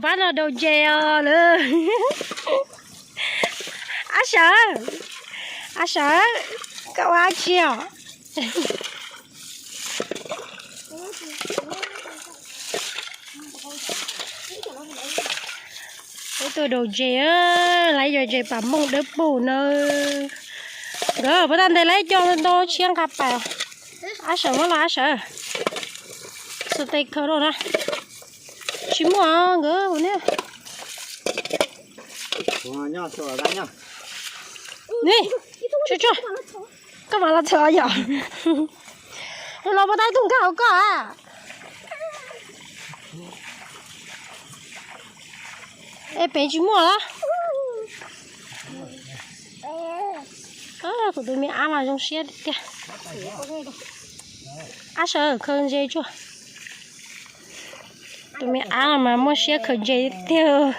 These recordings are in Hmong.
Pab no daus ntses os lawm. Ab Sawm, Ab Sawm, koj ua dab tsi os? Peb tuaj daus ntses, lawv cov ntses pam mooj dawb paug na. Nkawd puas tau ntes lawv cov ntau tshiab nqa pais. Ab Sawm muab los Ab Sawm. Xus tes khaws rau na. Tsis muaj nkawd ne. Ni, tsuag tsuag, koj mam los txhawm yom. Los puas tau ib tug nkag hauv koj a? Es pem tsis muaj los? Kuv tus me ab mas zoo siab tiag. Ab Sawm khaws ntses tsuag. Tus me ab mas muaj siab khaws ntses tiag.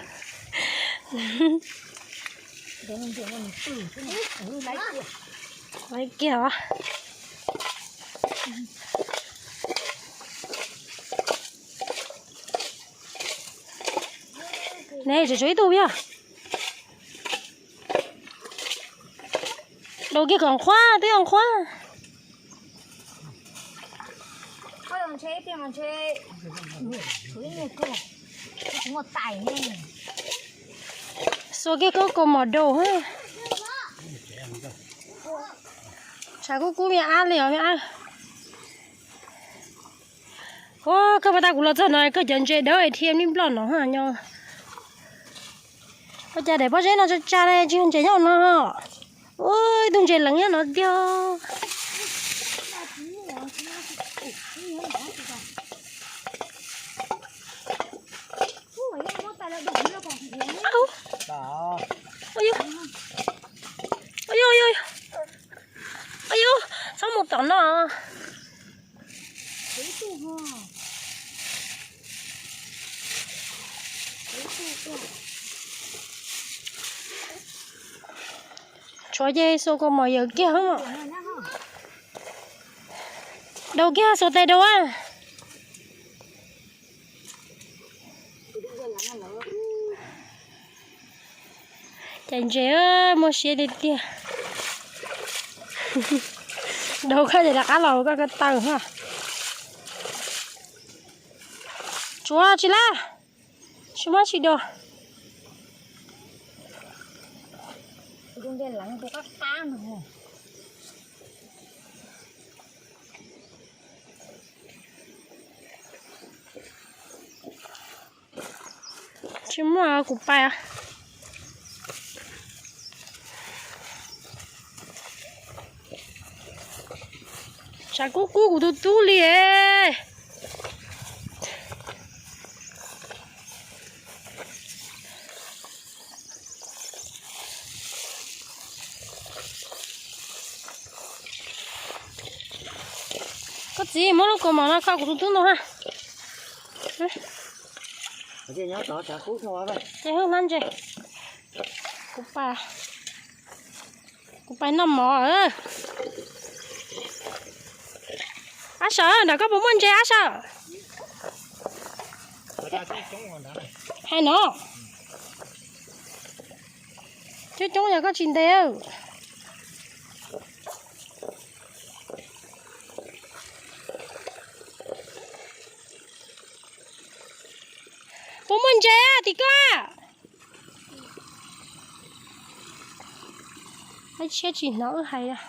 Laiv kiag os. Ne, tseem tshuav ib tug yog. Daus kiag kom qhuav, twb kom qhuav. Xuas kiag koj kaus mom daus. Tshav kub kub me ab li os me ab. Ua koj puas tau kuv los txog no koj cov ntses dawb dhia nploj no nyo. Ua cas daim pob zeb no tsa tsa li tsis yog ntses nyob no. Ua ib tug ntses leev nyob no tiag. Ua, ua, ua, txhob mus tom no. Tshuav ces xuas kaus mom yawm kiag. Daus kiag xuas tes daus a. Cov ntses muaj siab tiag tiag. Daus koj ces rov qab los koj ko taw ha. Tsuav tsis laj, tsis muab tsis dua. Tsis muaj kuv pais. Tshav kub kub kuv tus tub li. Koj txiv muab lub kaus mom no kho kuv tus tub no ha. Ces hnab ntses. Kuv pais, kuv pais noj mov. Ab Sawm, nram koj puas muaj ntses Ab Sawm? Hais no. Coob coob yog koj tsis ntes. Puas muaj ntses tim koj? Ab, tshiab tsis hnov wb hais.